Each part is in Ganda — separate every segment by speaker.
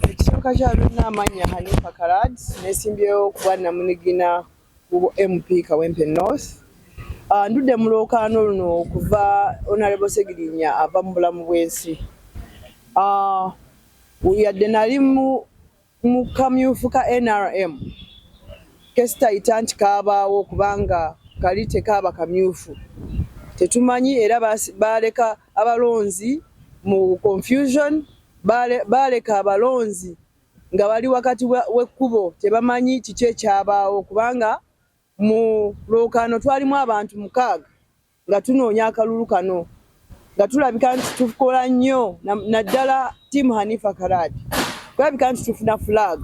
Speaker 1: Ekisooka kya byonna, amannya Hanifa Karad, nesimbyewo kuba namunigina ku MP Kawempe North. Ndudde mu lwokaano luno okuva Honorable Segirinya ava mu bulamu bw'ensi. Yadde nali mu kamyufu ka NRM, kesitayita nti kaabaawo kubanga kali tekaaba kamyufu, tetumanyi era baleka abalonzi mu confusion, baleka abalonzi nga bali wakati w'ekkubo, tebamanyi kiki ekyabaawo, kubanga mu lwokaano twalimu abantu 6 nga tunoonya akalulu kano, nga tulabika nti tukola nnyo, naddala team Hanifa Karad, kulabika nti tufuna flag,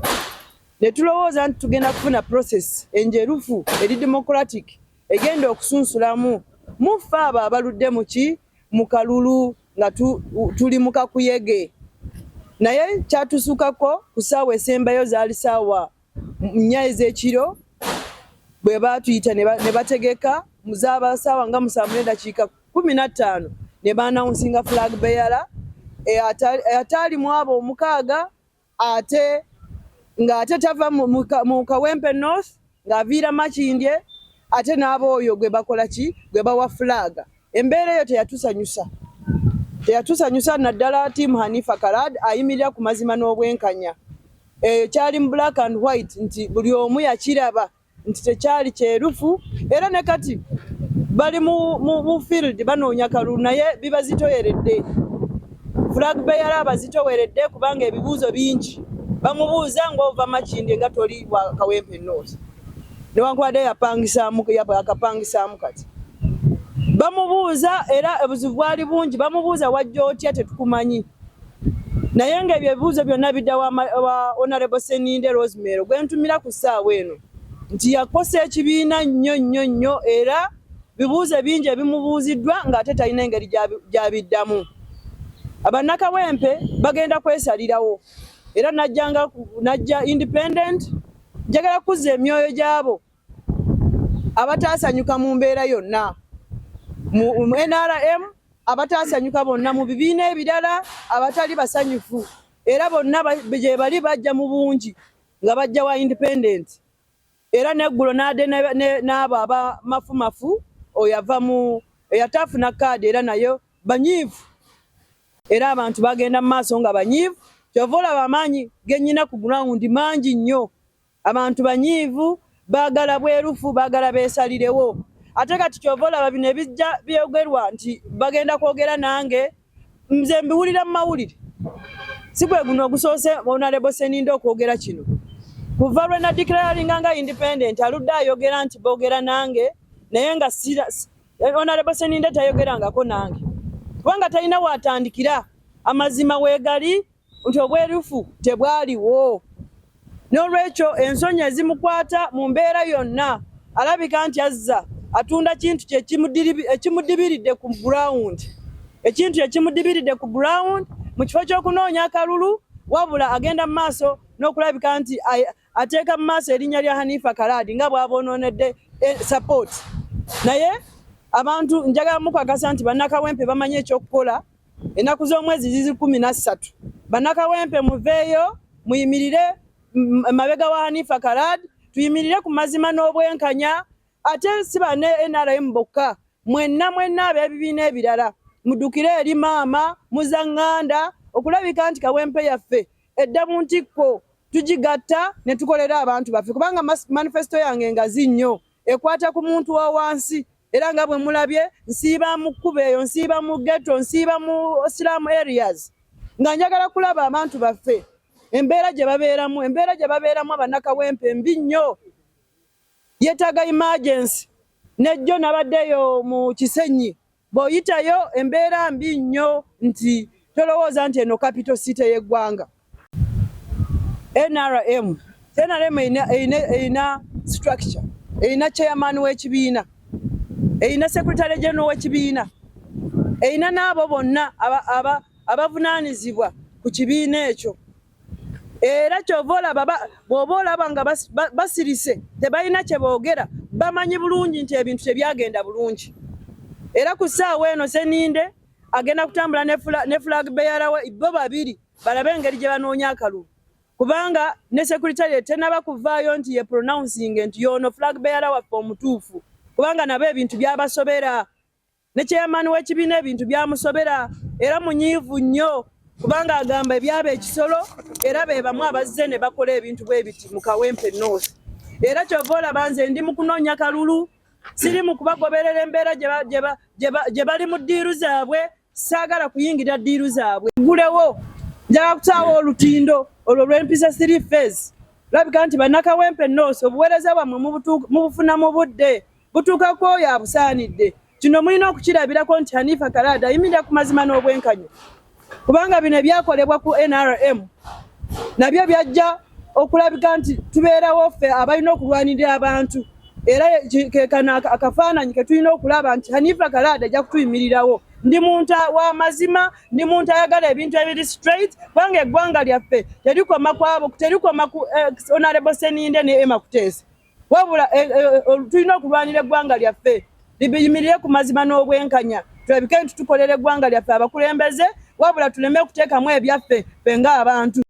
Speaker 1: ne tulowooza nti tugenda kufuna process enjerufu eri democratic egenda okusunsulamu muffe abo abaludde muki mu kalulu nga tuli mu kakuyege. Naye kyatusukako ku ssaawa esembayo, zaali ssaawa 4 ez'ekiro bwe baatuyita ne bategeka, zaaba ssaawa nga 7:15 ne baannouncinga flag bearer ataali mu abo 6, ate ng'ate tava mu Kawempe North, ng'aviira Makindye, ate n'aba oyo gwe bakola ki, gwe bawa flag. Embeera eyo teyatusanyusa, teyatusanyusa, naddala team Hanifa Karad ayimirira ku mazima n'obwenkanya. Eyo kyali mu black and white nti buli omu yakiraba nti tekyali kyerufu, era ne kati bali mu field banoonya kalulu, naye bibazitoyeredde. Flag bearer abazitoweredde kubanga ebibuuzo bingi bamubuuza ng'ova Makindye nga toli wa Kawempe North, newankubadde yapangisaamu, akapangisaamu. Kati bamubuuza, era obuzibu bwali bungi, bamubuuza, "Wajja otya? Tetukumanyi." Naye ng'ebyo ebibuuzo byonna bidda wa Honorable Seninde Rosemary, gwe ntumira ku ssaawa eno nti yakosa ekibiina nnyo nnyo nnyo, era bibuuzo bingi ebimubuuziddwa ng'ate talina engeri gy'abiddamu. Abannakawempe bagenda kwesalirawo, era najjanga najja independent, njagala kuzza emyoyo gy'abo abataasanyuka mu mbeera yonna mu NRM, abataasanyuka bonna mu bibiina ebirala, abatali basanyufu, era bonna gye bali bajja mu bungi nga bajja wa independent. Era neggulo n'adde n'abo abamafumafu, oyo ava mu eyataafuna kaadi, era nayo banyiivu, era abantu bagenda mu maaso nga banyiivu. Kyova olaba amaanyi gennyina ku ground mangi nnyo. Abantu banyiivu, baagala bwerufu, baagala beesalirewo. Ate kati kyova olaba bino ebijja byogerwa nti bagenda kwogera nange, nze mbiwulira mu mawulire. Si gwe guno ogusoose Honorable Seninde okwogera kino. Kuva lwe nadeclaringa nga independent, aludde ayogera nti boogera nange, naye nga Honorable Seninde tayogerangako nange, kubanga talina waatandikira. Amazima weegali nti obwerufu tebwaliwo. N'olwekyo ensonyi ezimukwata mu mbeera yonna, alabika nti azza atunda kintu kye ekimudibiridde ku ground, ekintu ekimudibiridde ku ground mu kifo ky'okunoonya akalulu, wabula agenda mu maaso n'okulabika nti ateeka mu maaso erinnya lya Hanifa Karadi nga bw'abonoonedde support. Naye abantu njagala mukakasa nti bannakawempe bamanyi ekyokukola. Ennaku z'omwezi zizi 13, bannakawempe muveeyo muyimirire mabega wa Hanifa Karad, tuyimirire ku mazima n'obwenkanya. Ate si banne NRM bokka, mwenna mwenna ab'ebibiina ebirala muddukire eri maama muzaŋŋanda okulabika nti Kawempe yaffe edda mu ntikko, tugigatta ne tukolera abantu baffe, kubanga manifesto yange ngazi nnyo, ekwata ku muntu wa wansi. Era nga bwe mulabye, nsiiba mu kkubo eyo, nsiiba mu ghetto, nsiiba mu slum areas, nga njagala kulaba abantu baffe embeera gye babeeramu. Embeera gye babeeramu abannakawempe mbi nnyo, yeetaaga emergency. Nejjo nabaddeyo mu Kisenyi, bw'oyitayo embeera mbi nnyo nti tolowooza nti eno capital city y'eggwanga. NRM, NRM erina structure, erina chairman w'ekibiina, erina secretary general w'ekibiina, erina n'abo bonna abavunaanyizibwa ku kibiina ekyo. Era kyova olaba bw'oba olaba nga basirise, tebalina kye boogera, bamanyi bulungi nti ebintu tebyagenda bulungi. Era ku ssaawa eno Seninde Agenda kutambula ne flag bearer we, bo babiri balabe engeri gye banoonya akalulu, kubanga ne secretariat tenaba kuvaayo nti ye pronouncing nti yono flag bearer waffe omutuufu, kubanga nabo ebintu byabasobera. Ne chairman w'ekibiina ebintu byamusobera era munyiivu nnyo, kubanga agamba ebyaba ekisolo era be bamu abazze ne bakola ebintu bwe biti mu Kawempe North. Era kyova olaba nze ndi mu kunoonya kalulu, siri mu kubagoberera embeera gye bali mu deal zaabwe. Saagala kuyingira deal zaabwe. Gulewo njagala kutaawo olutindo olwo lwempisa three phase. Labika nti Bannakawempe North, obuweereza bwammwe mubufuna mu budde, butuuka ku oyo abusaanidde. Kino mulina okukirabirako nti Hanifa Kalada ayimirira ku mazima n'obwenkanya, kubanga bino ebyakolebwa ku NRM nabyo byajja okulabika nti tubeerawo ffe abalina okulwanirira abantu. Era kekano akafaananyi ke tulina okulaba nti Hanifa Kalada ajja kutuyimirirawo. Ndi muntu w'amazima, ndi muntu ayagala ebintu ebiri straight, kubanga eggwanga lyaffe terikoma kwabo, terikoma ku Honorable Seninde ne Emma Kuteesa, wabula tulina okulwanira eggwanga lyaffe libiyimirire ku mazima n'obwenkanya. Tulabike nti tukolera eggwanga lyaffe abakulembeze, wabula tuleme okuteekamu ebyaffe ffe ng'abantu.